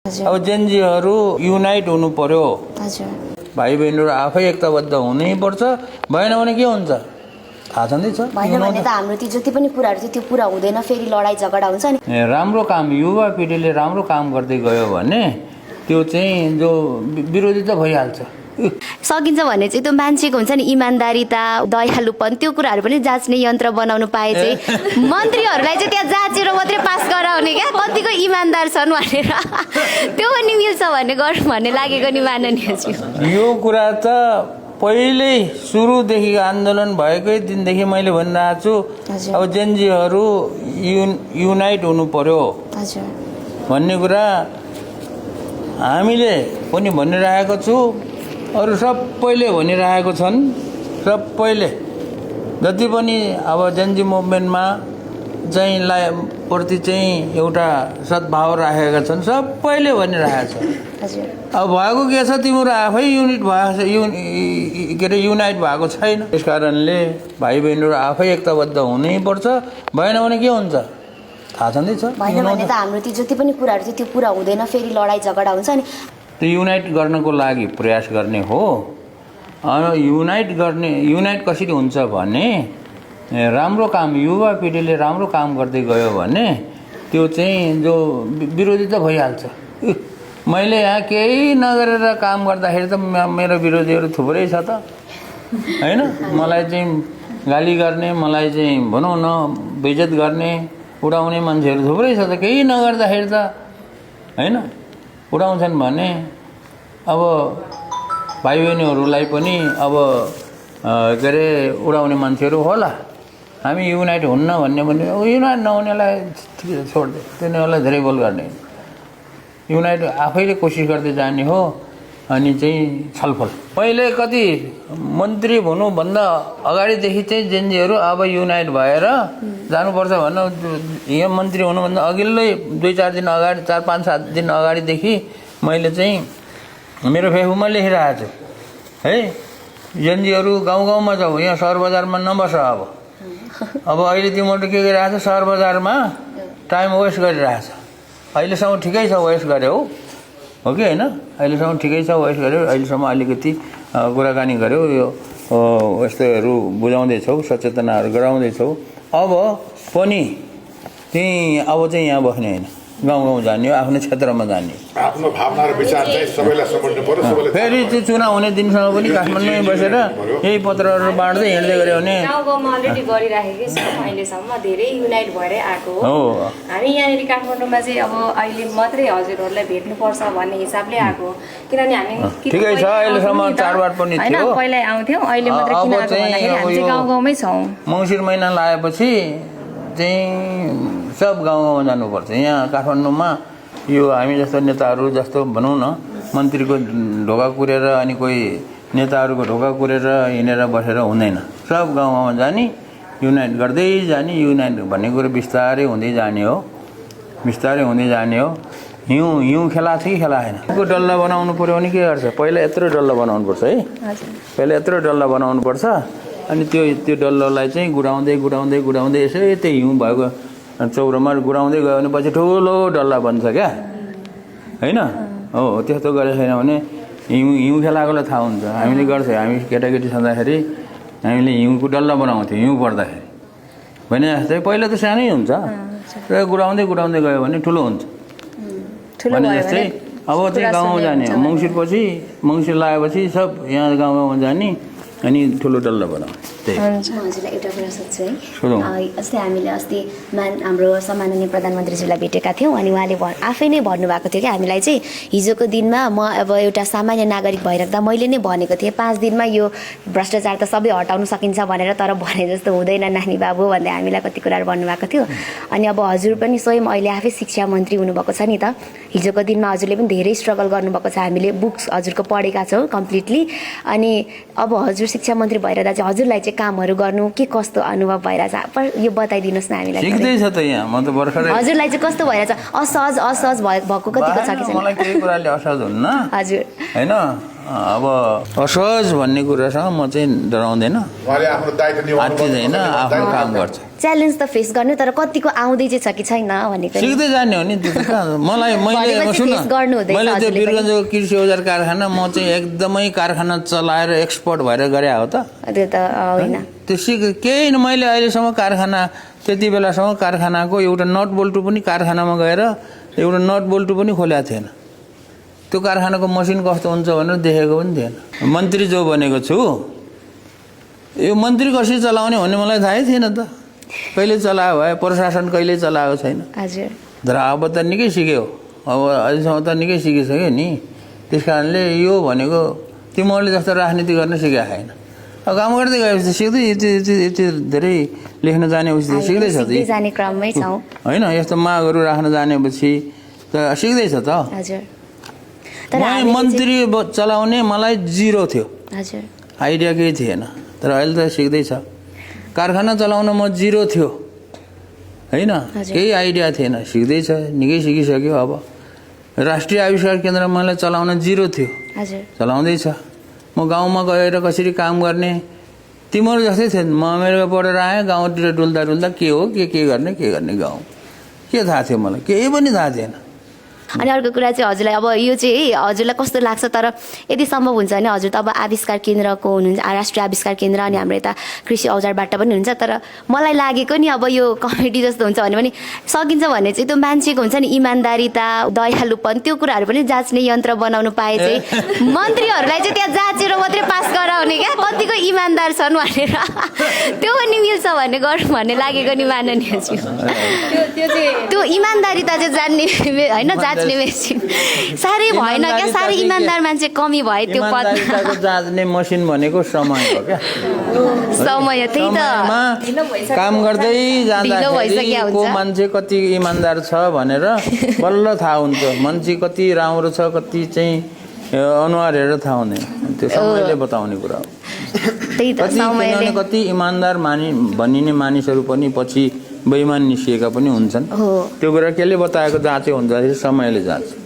अब जेनजीहरू युनाइट हुनु पर्यो। भाइ बहिनीहरू आफै एकताबद्ध हुनै पर्छ, भएन भने के हुन्छ थाहा छँदैछ। भएन भने त हाम्रो ती जति पनि कुराहरू थियो त्यो पुरा हुँदैन, फेरि लडाइँ झगडा हुन्छ नि। राम्रो काम युवा पिँढीले राम्रो काम गर्दै गयो भने त्यो चाहिँ जो विरोधी त भइहाल्छ। सकिन्छ भने चाहिँ त्यो मान्छेको हुन्छ नि इमान्दारिता, दयालुपन, त्यो कुराहरू पनि जाँच्ने यन्त्र बनाउनु पाए चाहिँ मन्त्रीहरूलाई चाहिँ त्यहाँ जाँचेर मात्रै पास गराउने क्या, कतिको इमान्दार छन् भनेर त्यो पनि मिल्छ भन्ने गरौँ भन्ने लागेको नि माननीयज्यू। यो कुरा त पहिल्यै सुरुदेखि आन्दोलन भएकै दिनदेखि मैले भनिरहेको छु। अब जेनजीहरू युनाइट हुनु पर्यो भन्ने कुरा हामीले पनि भनिरहेको छु, अरू सबैले भनिरहेको छन्। सबैले जति पनि अब जेनजी मुभमेन्टमा चाहिँ प्रति चाहिँ एउटा सद्भाव राखेका छन्, सबैले भनिरहेको छ। अब भएको के छ, तिम्रो आफै युनिट भएको के अरे युनाइट भएको छैन। त्यस कारणले भाइ बहिनीहरू आफै एकताबद्ध हुनै पर्छ, भएन भने के हुन्छ थाहा छँदैछ। भएन भने त हाम्रो ती जति पनि कुराहरू थियो त्यो पुरा हुँदैन, फेरि लडाइँ झगडा हुन्छ नि। त्यो युनाइट गर्नको लागि प्रयास गर्ने हो। युनाइट कसरी हुन्छ भने राम्रो काम युवा पिँढीले राम्रो काम गर्दै गयो भने त्यो चाहिँ जो विरोधी त भइहाल्छ। मैले यहाँ केही नगरेर काम गर्दाखेरि त मेरो विरोधीहरू थुप्रै छ त हैन। मलाई चाहिँ गाली गर्ने, मलाई चाहिँ भनौँ न बेइज्जत गर्ने, उडाउने मान्छेहरू थुप्रै छ त। केही नगर्दाखेरि त हैन उडाउँछन् भने अब भाइ बहिनीहरूलाई पनि अब के अरे उडाउने मान्छेहरू होला। हामी युनाइट हुन्न भन्ने भने युनाइट नहुनेलाई छोड्दै तिनीहरूलाई धेरै बोल गर्ने। युनाइट आफैले कोसिस गर्दै जाने हो। अनि चाहिँ छलफल मैले कति मन्त्री हुनुभन्दा अगाडिदेखि चाहिँ जेनजीहरू अब युनाइट भएर जानुपर्छ भन्नु, यहाँ मन्त्री हुनुभन्दा अघिल्लै 2-4 दिन अगाडि, 4-5-7 दिन अगाडिदेखि मैले चाहिँ मेरो फेसबुकमा लेखिरहेको छु है। जेनजीहरू गाउँ गाउँमा जाऊ, यहाँ सहर बजारमा नबस। अब अहिले तिमीहरू के गरिरहेको छ, सहर बजारमा टाइम वेस्ट गरिरहेछ। अहिलेसम्म ठिकै छ, वेस्ट गऱ्यौ हो कि होइन? अहिलेसम्म ठिकै छ, वेस्ट गऱ्यौ। अहिलेसम्म अलिकति कुराकानी गऱ्यौ, यो यस्तोहरू बुझाउँदैछौ, सचेतनाहरू गराउँदैछौ। अब पनि त्यही अब चाहिँ यहाँ बस्ने होइन, गाउँ गाउँ जाने हो, आफ्नो क्षेत्रमा जाने। आफ्नो भावना र विचार चाहिँ सबैलाई समेट्नु पर्यो। सबैले फेरि त्यो चुनाव हुने दिनसम्म पनि काठमाडौँमै बसेर यही पत्रहरू बाँड्दै हिँड्दै गऱ्यो भने गाउँ गाउँमा अलरेडी गरिराखेकै छौँ। अहिलेसम्म धेरै युनाइट भएरै आएको हो। हामी यहाँनिर काठमाडौँमा चाहिँ अब अहिले मात्रै हजुरहरूलाई भेट्नुपर्छ भन्ने हिसाबले आएको, किनभने हामी ठिकै छ। अहिलेसम्म चाडबाड पनि थियो, पहिल्यै आउँथ्यौँ, अहिले मात्रै किन आएको भन्दाखेरि हामी चाहिँ गाउँ गाउँमै छौँ। मङ्सिर महिना लागेपछि चाहिँ सब गाउँ गाउँमा जानुपर्छ। यहाँ काठमाडौँमा यो हामी जस्तो नेताहरू जस्तो भनौँ न मन्त्रीको ढोका कुरेर अनि कोही नेताहरूको ढोका कुरेर हिँडेर बसेर हुँदैन। सब गाउँ गाउँमा जाने, युनाइट गर्दै जाने। युनाइट भन्ने कुरो बिस्तारै हुँदै जाने हो, बिस्तारै हुँदै जाने हो। हिउँ खेला छ कि खेला होइन? डल्ला बनाउनु पऱ्यो भने के गर्छ, पहिला यत्रो डल्ला बनाउनु पर्छ है। पहिला यत्रो डल्ला बनाउनु पर्छ, अनि त्यो डल्लोलाई चाहिँ गुडाउँदै यसै त्यो हिउँ भएको चौरोमा गुडाउँदै गयो भने पछि ठुलो डल्ला बन्छ क्या होइन? हो, त्यस्तो गरेको छैन भने हिउँ खेलाएकोलाई थाहा हुन्छ। हामीले गर्छ, हामी केटाकेटी छँदाखेरि हामीले हिउँको डल्ला बनाउँथ्यौँ। हिउँ पर्दाखेरि भने जस्तै पहिला त सानै हुन्छ, र गुडाउँदै गयो भने ठुलो हुन्छ भने जस्तै। अब चाहिँ गाउँमा जाने, मङ्सिर लागेपछि सब यहाँ गाउँ गाउँमा जाने अनि ठुलो डल्ला बनाउने। हजुरलाई एउटा कुरा सोध्छु है। जस्तै हामीले अस्ति हाम्रो सम्माननीय प्रधानमन्त्रीज्यूलाई भेटेका थियौँ, अनि उहाँले आफै नै भन्नुभएको थियो कि हामीलाई चाहिँ हिजोको दिनमा म अब एउटा सामान्य नागरिक भइराख्दा मैले नै भनेको थिएँ 5 दिनमा यो भ्रष्टाचार त सबै हटाउन सकिन्छ भनेर, तर भने जस्तो हुँदैन नानी बाबु भन्दै हामीलाई कति कुराहरू भन्नुभएको थियो। अनि अब हजुर पनि स्वयं अहिले आफै शिक्षा मन्त्री हुनुभएको छ नि त। हिजोको दिनमा हजुरले पनि धेरै स्ट्रगल गर्नुभएको छ, हामीले बुक्स हजुरको पढेका छौँ कम्प्लिटली। अनि अब हजुर शिक्षा मन्त्री भइरहँदा चाहिँ हजुरलाई चाहिँ कामहरू गर्नु के कस्तो अनुभव भइरहेछ, यो बताइदिनुहोस् न हामीलाई। सिक्दैछ त यहाँ, म त भर्खरै। हजुरलाई चाहिँ कस्तो भइरहेछ, असहज भएको कतिको छ कि छैन? मलाई केही कुराले असहज हुन्न हजुर होइन। अब असहज भन्ने कुरासँग म चाहिँ डराउँदैन, उहाँले आफ्नो दायित्व निभाउनु आत्तिँदैन, आफ्नो काम गर्छ। च्यालेन्ज त फेस गर्नु, तर कतिको आउँदै चाहिँ छ कि छैन भनेको नि। सिक्दै जाने हो नि त्यो त कहाँ। मैले भनेपछि सुन, face गर्नु हुँदैछ मैले त्यो हजुरले वीरगञ्जको कृषि औजार कारखाना म चाहिँ एकदमै कारखाना चलाएर एक्सपर्ट भएर गरे हो त। त्यो त होइन। त्यो केही न, मैले अहिलेसम्म कारखाना त्यति बेलासम्म कारखानाको एउटा नट बोल्टु पनि कारखानामा गएर एउटा नट बोल्टु पनि खोलेको थिएन। त्यो कारखानाको मसिन कस्तो हुन्छ भनेर देखेको पनि थिएन। मन्त्री जो बनेको छु, यो मन्त्री कसरी चलाउने भन्ने मलाई थाहै थिएन त। कहिले चलायो भए, प्रशासन कहिले चलाएको छैन। हजुर। तर अब त निकै सिक्यो, अब अहिलेसम्म त निकै सिकिसक्यो नि। त्यस कारणले यो भनेको तिमीहरूले जस्तो राजनीति गर्न सिकेको छैन। अब काम गर्दै गएपछि सिक्दै यति धेरै लेख्न जानेपछि त सिक्दैछ त, जाने क्रममै छौँ होइन? यस्तो मागहरू राख्न जानेपछि त सिक्दैछ त। हजुर। मन्त्री चलाउने मलाई 0 थियो, हजुर। आइडिया केही थिएन। तर अहिले त सिक्दैछ। कारखाना चलाउन म 0 थियो, होइन? केही आइडिया थिएन, सिक्दैछ, निकै सिकिसक्यो। अब राष्ट्रिय आविष्कार केन्द्र मलाई चलाउन 0 थियो, हजुर। चलाउँदैछ। म गाउँमा गएर कसरी काम गर्ने तिमीहरू जस्तै थियो। म अमेरिका पढेर आएँ, गाउँतिर डुल्दा डुल्दा के हो के गर्ने गाउँ के थाहा थियो मलाई, केही पनि थाहा थिएन। अनि अर्को कुरा चाहिँ हजुरलाई अब यो चाहिँ हजुरलाई कस्तो लाग्छ, तर यदि सम्भव हुन्छ भने हजुर त अब आविष्कार केन्द्रको हुनुहुन्छ, राष्ट्रिय आविष्कार केन्द्र, अनि हाम्रो यता कृषि औजारबाट पनि हुन्छ। तर मलाई लागेको नि अब यो कमेडी जस्तो हुन्छ भने पनि सकिन्छ भने चाहिँ त्यो मान्छेको हुन्छ नि इमान्दारिता, दयालुपन, त्यो कुराहरू पनि जाँच्ने यन्त्र बनाउनु पाए चाहिँ मन्त्रीहरूलाई चाहिँ त्यहाँ जाँचेर मात्रै पास गराउने क्या, कतिको इमान्दार छन् भनेर त्यो पनि मिल्छ भन्ने गरौँ भन्ने लागेको नि माननीय त्यो इमान्दारिता चाहिँ जान्ने होइन, जाँच्ने मेसिन साह्रै भएन क्या, साह्रै इमान्दार मान्छे कमी भयो त्यो पदमा। जाँच्ने मसिन भनेको समय हो क्या, समय त्यही त काम गर्दै जाँदाखेरि को मान्छे कति इमान्दार छ भनेर बल्ल थाहा हुन्छ। मान्छे कति राम्रो छ, कति चाहिँ अनुहार हेरेर थाहा हुँदैन, त्यो समयले बताउने कुरा हो। त्यही त समयले कति इमान्दार भनिने मानिसहरू पनि पछि बेइमान निस्किएका पनि हुन्छन्। त्यो कुरा केले बताएको जाँचे हुन्छ, समयले जाँच।